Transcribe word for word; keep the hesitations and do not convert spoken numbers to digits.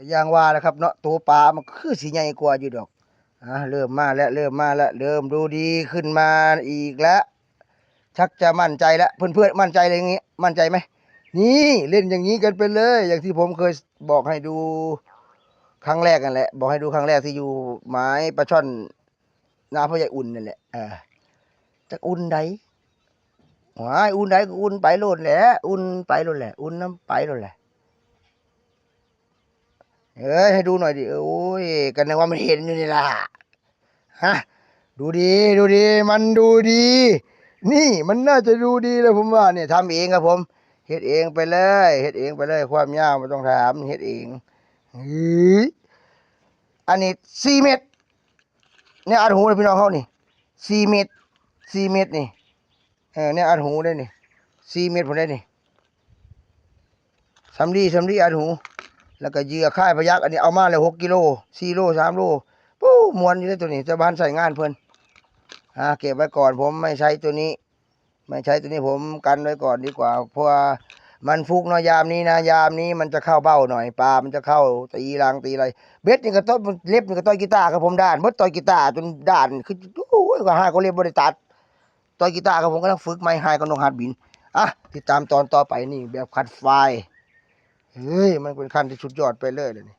อย่างว่าแหละครับเนาะ ตัวปลามันคือสิใหญ่กว่าอยู่ดอก อ่ะ เริ่มมาแล้ว เริ่มมาแล้ว เริ่มดูดีขึ้นมาอีกแล้ว ชักจะมั่นใจแล้ว เพื่อนๆ มั่นใจอะไรอย่างงี้ มั่นใจไหม นี่ เล่นอย่างนี้กันไปเลย อย่างที่ผมเคยบอกให้ดูครั้งแรกนั่นแหละ บอกให้ดูครั้งแรกที่อยู่หมายปลาช่อนนาพ่อใหญ่อุ่นนั่นแหละ เออ จักอุ่นใด ว้าย อุ่นใดก็อุ่นไปโลดแหละ อุ่นไปโลดแหละ อุ่นน้ำไปโลดแหละ เอ้ย ให้ดูหน่อยดิ โอ้ย ก็นึกว่ามันเห็นอยู่นี่ล่ะ ฮะ ดูดี ดูดี มันดูดี นี่ มันน่าจะดูดีเลยผมว่าเนี่ย ทำเองครับผม เฮ็ดเองไปเลย เฮ็ดเองไปเลย ความยาวไม่ต้องถาม เฮ็ดเอง เฮ้ย อันนี้ สี่เมตร เนี่ย อัดหูเลยพี่น้องเขานี่ สี่เมตร สี่เมตรนี่ เออ เนี่ย อัดหูได้นี่ สี่เมตรผมได้นี่ สำลี สำลี อัดหู แล้วก็เหยื่อค่ายพยัก อันนี้เอามาเลย หกกิโล สี่โล สามโล ปู้ ม่วนอยู่เด้อตัวนี้ แต่บ้านใส่งานเพิ่น อ่า เก็บไว้ก่อน ผมไม่ใช้ตัวนี้ ไม่ใช้ตัวนี้ ผมกันไว้ก่อนดีกว่า เพราะว่ามันฟุกเนาะ ยามนี้นะ ยามนี้มันจะเข้าเบ้าหน่อย ปลามันจะเข้าตีรังตีอะไร เบ็ดนี่ก็ต่อย เล็บนี่ก็ต่อยกีตาร์ครับผม ด้าน เบิดต่อยกีตาร์จนด้าน คือ โอ้ย ก็หาก็เล็บบ่ได้ตัด ต่อยกีตาร์ครับผม กำลังฝึกใหม่ หายก็นกหัดบิน อ่ะ ติดตามตอนต่อไปนี่ แบบคันไฟ เฮ้ย มันเป็นคันที่สุดยอดไปเลยเดี๋ยวนี้